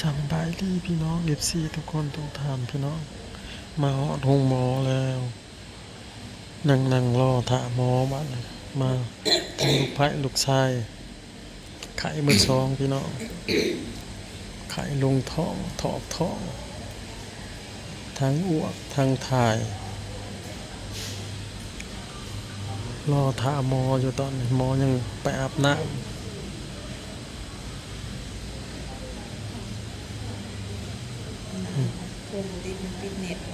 ສະບາຍດີພີ່ນ້ອງ ເອັຟຊີ ທຸກຄົນທຸກທ່ານ ພີ່ນ້ອງ ມາຮອດໂຮງໝໍແລ້ວ ນັ່ງ ນັ່ງລໍຖ້າໝໍບາດນີ້ ມາທັງລູກໃພ້ລູກຊາຍ ໄຂ້ໝົດສອງພີ່ນ້ອງ ໄຂ້ລົງທ້ອງ ຖອກທ້ອງ ທັງອວກທັງຖ່າຍ ລໍຖ້າໝໍຢູ່ຕອນນີ້ ໝໍຍັງໄປອາບນ້ຳ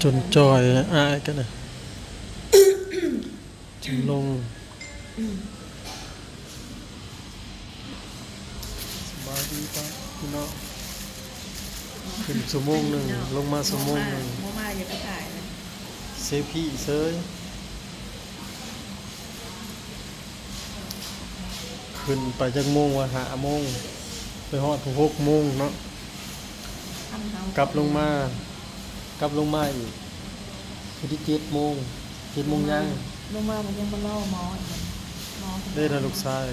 ຈົນຈ່ອຍອ້າຍກໍໄດ້ ຈຶ່ງລົງ. ສະບາຍດີປ້າພີ່ນ້ອງ ຂຶ້ນຊົ່ວໂມງໜຶ່ງ ລົງມາຊົ່ວໂມງໜຶ່ງ ບໍ່ມາ ບໍ່ມາ ຢ່າໄປຖ່າຍນະ ເຊພີເຊີຍ ຂຶ້ນໄປຈັກໂມງວະ ຫ້າໂມງ ໄປຮອດພຸ້ນຫົກໂມງເນາະ ກັບລົງມາ ກັບລົງມາອີກ ຄືທີ່ເຈັດໂມງ ເຈັດໂມງຍັງ ລົງມາມັນຍັງມາລໍໝໍອີກ ໝໍເດ້ນະລູກຊາຍ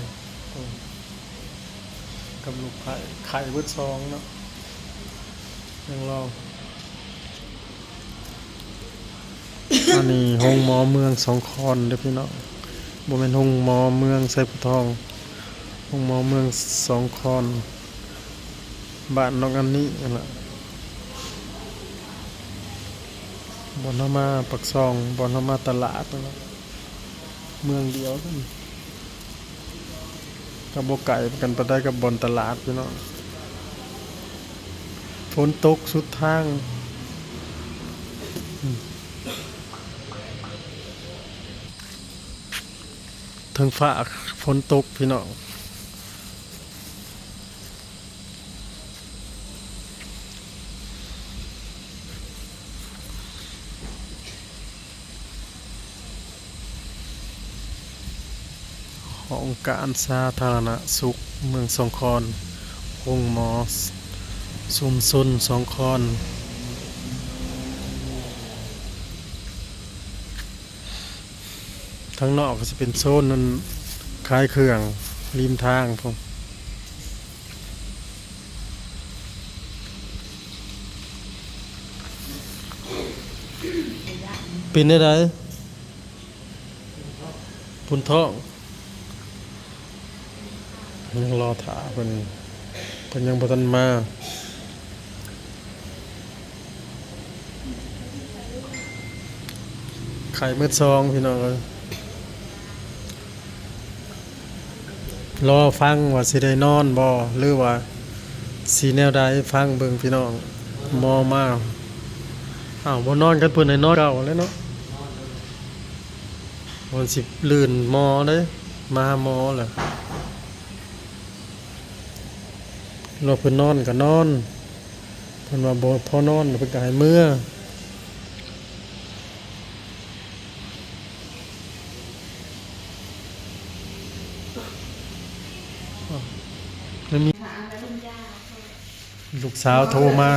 ເອີ ກັບລູກໃພ້ ໄຂ້ເບິດສອງເນາະ ຍັງລໍ. ອັນນີ້ໂຮງໝໍເມືອງສອງຄອນເດີ້ພີ່ນ້ອງ ບໍ່ແມ່ນໂຮງໝໍເມືອງໄຊພູທອງ ໂຮງໝໍເມືອງສອງຄອນ ບ້ານນ້ອງອັນນີ້ຫັ້ນລະ ບ່ອນເຮົາມາປາກຊ່ອງ ບ່ອນເຮົາມາຕະຫຼາດຫັ້ນລະ ເມືອງດຽວກັນ ກໍບໍ່ໄກກັນປານໃດກັບບ່ອນຕະຫຼາດພີ່ນ້ອງ ຝົນຕົກສຸດທາງ ເທິງຟ້າຝົນຕົກພີ່ນ້ອງ. ຫ້ອງການສາທາລະນະສຸກເມືອງສອງຄອນ ໂຮງໝໍ ຊຸມຊົນສອງຄອນ. ທາງນອກກໍຊິເປັນໂຊນນັ້ນ ຂາຍເຄື່ອງລິມທາງພຸ້ນ ເປັນແນວໃດ? ປຸ້ນທ້ອງ. ຍັງລໍຖ້າເພິ່ນ ເພິ່ນຍັງບໍ່ທັນມາ ໄຂ້ໝົດສອງພີ່ນ້ອງເອີຍ ລໍຟັງວ່າຊິໄດ້ນອນບໍ່ ຫຼືວ່າຊິແນວໃດ ຟັງເບິ່ງພີ່ນ້ອງ ໝໍມາ ອ້າວ ບໍ່ນອນ ຄັນເພິ່ນໃຫ້ນອນເກົ່າແລ້ວເນາະ. ມັນຊິລື່ນໝໍເດ້ ມາຫາໝໍແຫຼະ ລອເພິ່ນນອນກໍນອນ ເພິ່ນວ່າບໍ່ພໍນອນ ເພິ່ນກໍໃຫ້ເມືອ ລູກສາວໂທມາ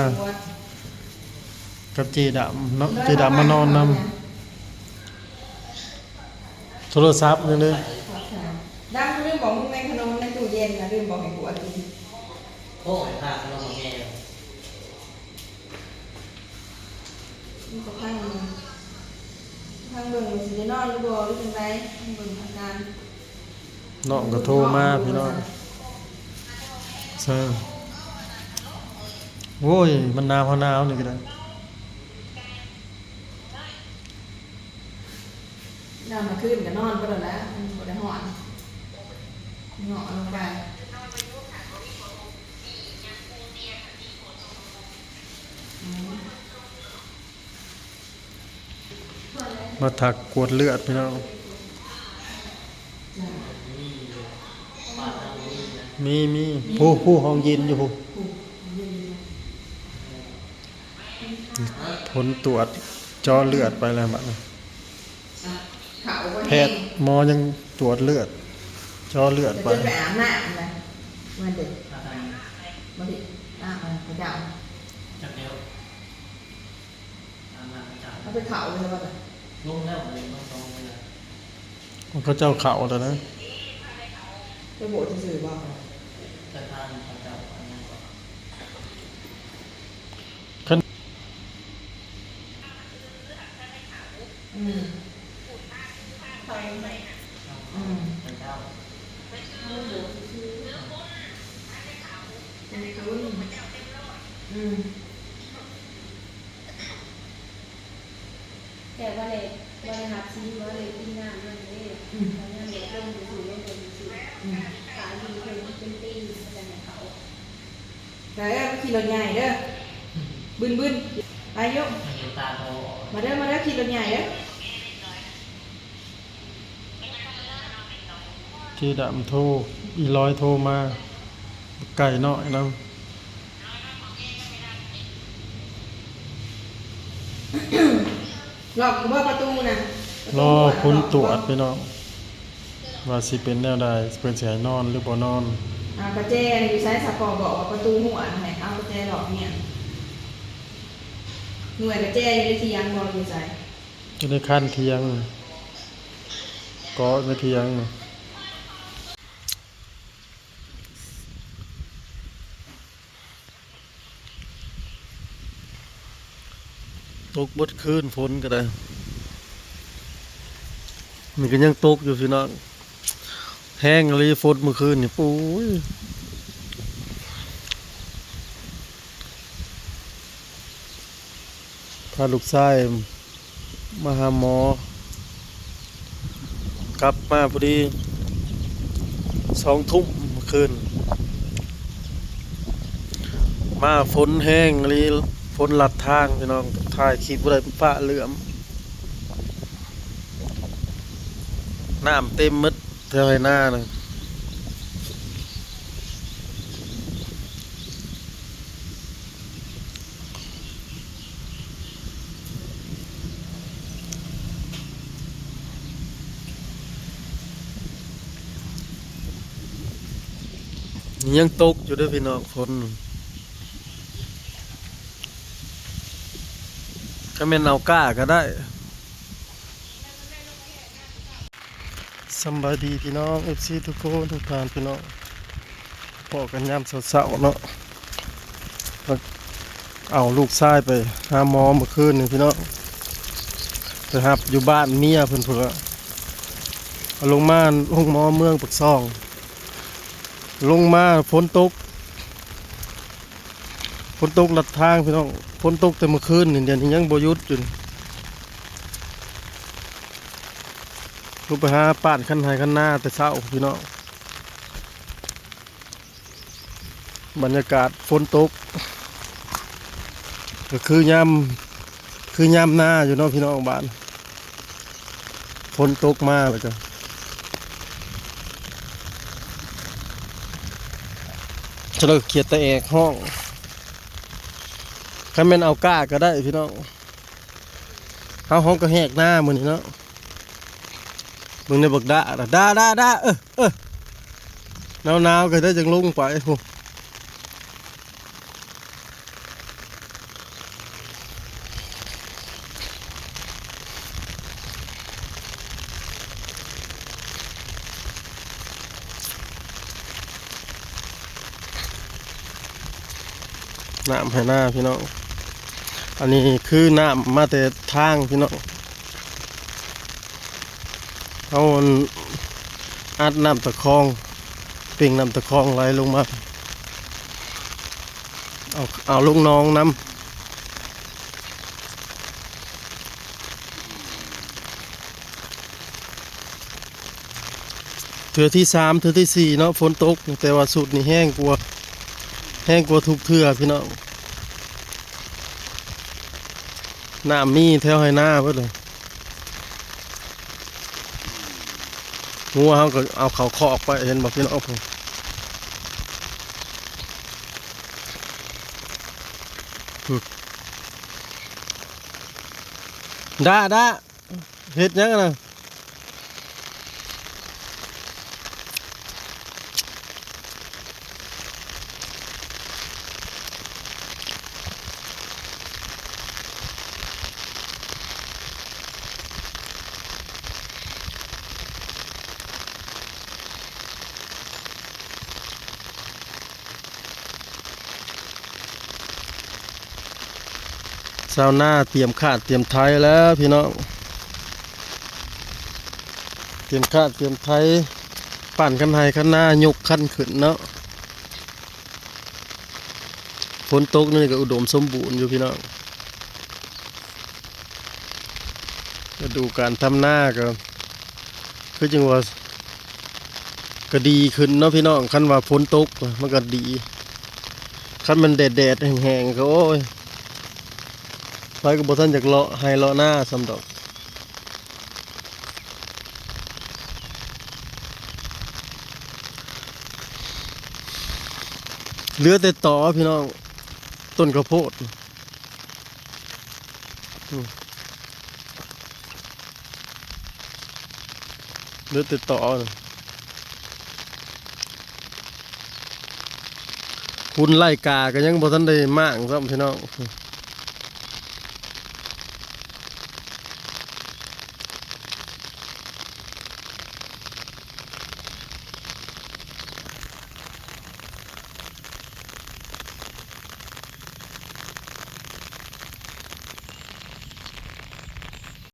ກັບເຈດຳເນາະ ເຈດຳມານອນນຳ ໂທລະສັບຍັງເດ້ ດຳ ກູລືມບອກມຶງ ໃນຂະໜົມໃນຕູ້ເຢັນນະ ລືມບອກໃຫ້ກູເອົາກິນ ໂອ້ຍ ພາຂະໜົມມາແດ່ ມຶງກໍຟັງເບິ່ງ ຟັງເບິ່ງວ່າຊິໄດ້ນອນຫຼືບໍ່ ຫຼືຈັ່ງໃດ ຟັງເບິ່ງອາການ. ນ້ອງກໍໂທມາພີ່ນ້ອງ ເຊີ ໂອ້ຍ ມັນໜາວ ເຮົາໜາວນີ້ກໍໄດ້ ນອນກາງຄືນກໍນອນບໍ່ໄດ້ແລ້ວ ມັນບໍ່ໄດ້ຮ້ອນ ເຫາະລົງໄປ ອືມ. ມາຖັກກວດເລືອດພີ່ນ້ອງ ມີ ມີ ຜູ້ ຜູ້ຫ້ອງເຢັນຢູ່ຜູ້ ຜົນຕວດເຈາະເລືອດໄປແລ້ວບັດນີ້ ແພດໝໍຍັງຕວດເລືອດ ເຈາະເລືອດໄປ ຈະໄປອາບນ້ຳນະ ແມ່ນເດ້ ບໍ່ໄດ້ອາບໃຫ້ເຂົາເຈົ້າ ຈັກແລ້ວ ເອົາໄປເຂົ້າເລີຍວ່າຊັ້ນ ລົງແລ້ວ ເຂົາເຈົ້າເຂົ້າແລ້ວນະ ໄປໂບດຊື່ໆບໍ່ ປະທານເຂົາເຈົ້າ ອັນນັ້ນບໍ່ ອືມ ແຕ່ວ່າໄດ້ ວ່າໄດ້ຮັບຊີນ ວ່າໄດ້ກິນນ້ຳນັ້ນເດ້ ອືມ ຕອນນັ້ນກໍລົງໄປຊື້ ລົງໄປຊື້ ອືມ ຂາຍດີເພິ່ນເປັນປີ ເຂົາຈະໃຫ້ເຂົ້າ ໄປເອີ ຂີ່ລົດໃຫຍ່ເດີ ບຶນໆ ໄປຢູ່ ມັນຢູ່ຕາໂຕ ມາເດີ ມາເດີ ຂີ່ລົດໃຫຍ່ເດີ. ເຈດຳໂທ ອີຫຼອຍໂທມາ ໄກ່ນ້ອຍນຳ ລັອກຢູ່ບໍ່ປະຕູນະ? ລໍຜົນຕວດພີ່ນ້ອງ ວ່າຊິເປັນແນວໃດ ເພິ່ນຊິໃຫ້ນອນຫຼືບໍ່ນອນ. ເອົາກະແຈຢູ່ໃສ? ສະພໍບອກວ່າປະຕູຫົວຫັ້ນແຫຼະ ເອົາກະແຈລັອກເມຍ ໜ່ວຍກະແຈຢູ່ໃນຖຽງບໍ່ ຢູ່ໃສ? ຢູ່ໃນຄານຖຽງ ເກາະໃນຖຽງ. ຕົກເບິດຄືນ ຝົນກໍໄດ້ ນີ້ກໍຍັງຕົກຢູ່ພີ່ນ້ອງ ແຮງອີ່ຫຼີ ຝົນມື້ຄືນນີ້ ໂອ້ຍ ພາລູກຊາຍ ມາຫາໝໍ ກັບມາພໍດີສອງທຸ່ມເມື່ອຄືນ ມາຝົນແຮງອີ່ຫຼີ ຝົນລັດທາງພີ່ນ້ອງ ຖ່າຍຄລິບບໍ່ໄດ້ ຟ້າເຫຼື້ອມ ນ້ຳເຕັມໝົດ ແຖວໄຮ່ນານະ ຍັງຕົກຢູ່ເດີພີ່ນ້ອງ ຝົນ ຄັນແມ່ນເອົາກ້າກໍໄດ້. ສຳບາຍດີພີ່ນ້ອງ ເອັຟຊີ ທຸກຄົນທຸກທ່ານພີ່ນ້ອງ ພໍ້ກັນຍາມເຊົ້າໆເນາະ ເອົາລູກຊາຍໄປຫາໝໍເມື່ອຄືນນີ້ພີ່ນ້ອງ ໄປຮັບຢູ່ບ້ານເມຍເພິ່ນພຸ້ນລະ ເອົາລົງມາໂຮງໝໍເມືອງປາກຊ່ອງ ລົງມາຝົນຕົກ ຝົນຕົກລັດທາງພີ່ນ້ອງ ຝົນຕົກແຕ່ເມື່ອຄືນນີ້ ດຽວນີ້ຍັງບໍ່ຢຸດຢູ່ ລົງໄປຫາປ້ານຄັນໄຮ່ຄັນນາແຕ່ເຊົ້າພີ່ນ້ອງ ບັນຍາກາດຝົນຕົກ ກໍຄືຍາມ ຄືຍາມນາຢູ່ເນາະພີ່ນ້ອງ ບ້ານ ຝົນຕົກມາແລ້ວກໍ ສະເລີຂຽດຕາແອກຮ້ອງ ຄັນແມ່ນເອົາກ້າກໍໄດ້ພີ່ນ້ອງ ເຮົາ ເຮົາກໍແຫກນາມື້ນີ້ເນາະ ເບິ່ງໃນບັກດ້າ ດ້າ ດ້າ ດ້າ ເອີ ເອີ ໜາວໆ ກໍໄດ້ຈັ່ງລົງໄປພຸ້ນ. ນ້ຳໄຮ່ນາພີ່ນ້ອງ ອັນນີ້ຄືນ້ຳມາແຕ່ທາງພີ່ນ້ອງ ເຮົາອັດນ້ຳຕະຄອງ ເປັ່ງນ້ຳຕະຄອງໄຫຼລົງມາ ເອົາ ເອົາລົງໜອງນຳ ເທື່ອທີສາມ ເທື່ອທີສີ່ເນາະ ຝົນຕົກ ແຕ່ວ່າຊຸດນີ້ແຮງກວ່າ ແຮງກວ່າທຸກເທື່ອພີ່ນ້ອງ ນ້ຳມີແຖວໄຮ່ນາເບິດເລີຍ ງົວເຮົາກໍເອົາເຂົ້າຄອກໄປ ເຫັນບໍ່ພີ່ນ້ອງ ດາ ດາ ເຮັດຫຍັງຫັ້ນນະ? ຊາວນາຕຽມຄາດຕຽມໄຖແລ້ວພີ່ນ້ອງ ຕຽມຄາດຕຽມໄຖ ປ້ານຄັນໄຮ່ຄັນນາ ຍົກຄັນຂຶ້ນເນາະ. ຝົນຕົກນີ້ກໍອຸດົມສົມບູນຢູ່ພີ່ນ້ອງ. ລະດູການທຳນາກໍຄືຈັ່ງວ່າກໍດີຂຶ້ນເນາະພີ່ນ້ອງ. ຄັນວ່າຝົນຕົກມັນກໍດີ, ຄັນມັນແດດໆແຫ້ງໆກໍ ໂອ້ຍ ໃຜກໍບໍ່ທັນຢາກເລາະໄຮ່ເລາະນາສ່ຳດອກ. ເຫຼືອແຕ່ຕໍພີ່ນ້ອງ, ຕົ້ນເຂົ້າໂພດ ອືມ ເຫຼືອແຕ່ຕໍ. ຮຸ່ນໄລ່ກາກໍຍັງບໍ່ທັນໄດ້ມ້າງຊ້ຳພີ່ນ້ອງ.